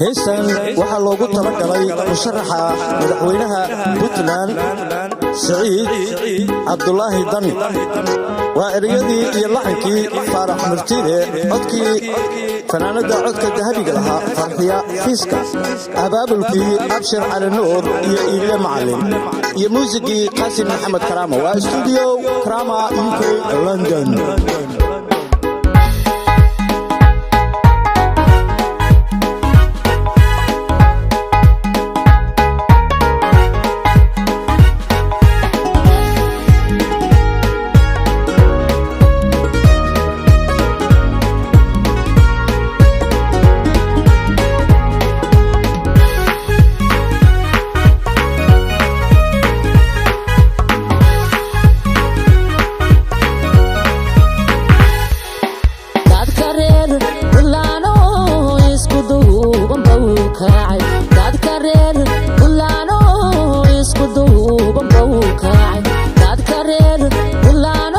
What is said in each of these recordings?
Heestan waxaa loogu talagalay musharaxa madaxweynaha Puntland, Siciid Cabdulaahi Dani. Waa ereyadii iyo laxankii Faarax Murtiile, codkii fanaanadda codka dahabiga lahaa, Farxiya Fiiska, abaabulkii Abshir Cali Nuur iyo Iile Macalin, iyo muusigii Qaasim Maxamed Karaama. Waa stuudiyo Karama UK, London. Dadka reer Buntland isku duuban bau kacay, dadka reer Buntland isku duuban bau kacay, dadka reer Buntland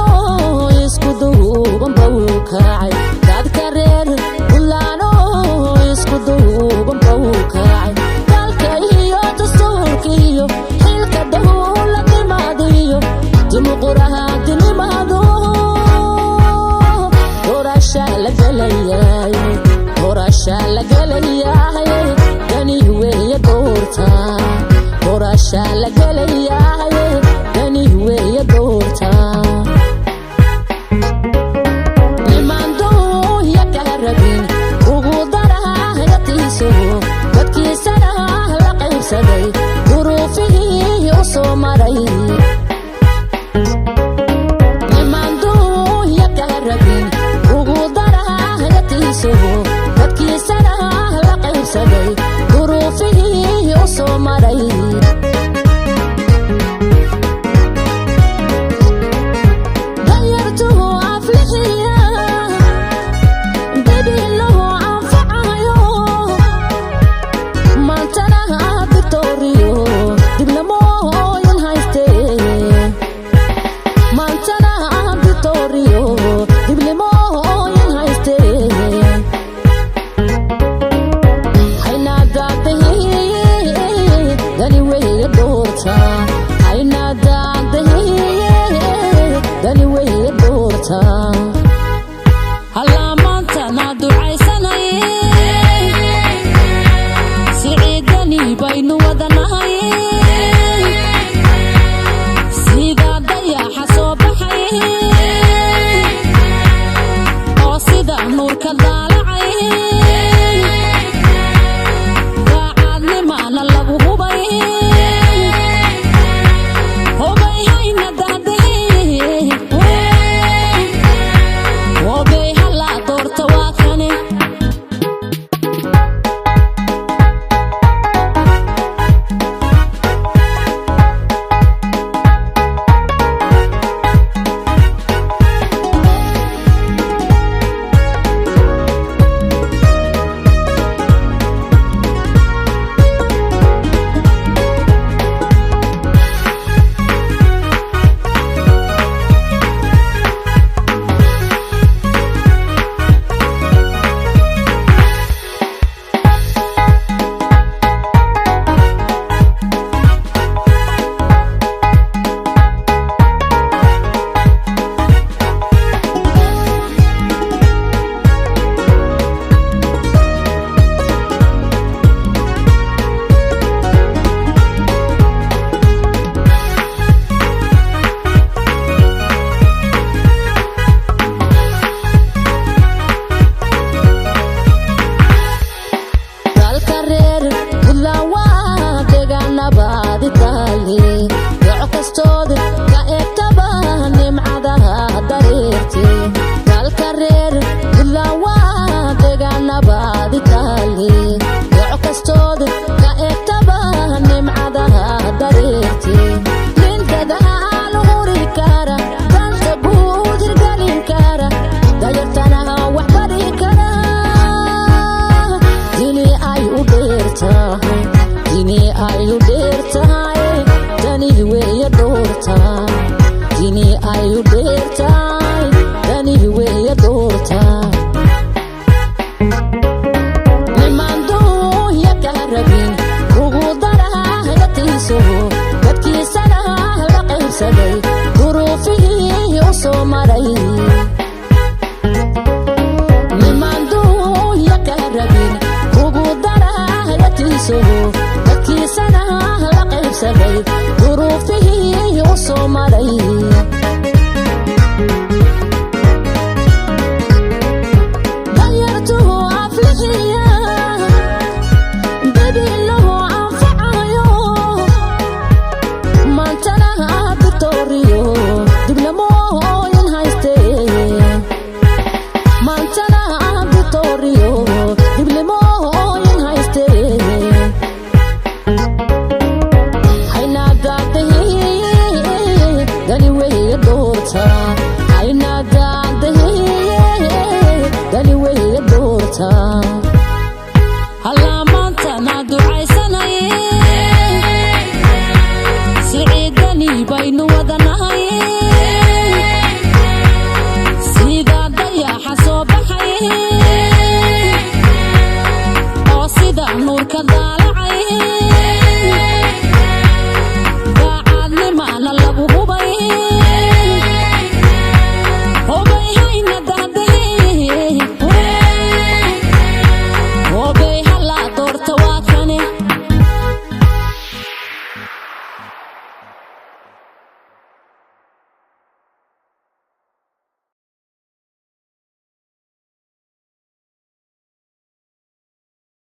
isku duuban bau kacay, dadka reer Buntland isku duuban bau kacay. Dalka iyo dastuurka iyo xilka dowladnimadiyo dimuquraadinimadu doorashaa la gelayaay, doorashaa la gelayaay, dani weeye doorta. Doorashaa la gelayaay, dani weeye doorta. Nimanduuya kala rabin ugu darahayatiiso, dadkiisana la qaybsaday duruufihii u soo maray. Nimanduuya kala rabin ugu darahayatiiso, dadkiisana la qaybsaday duruufihii u soo maray.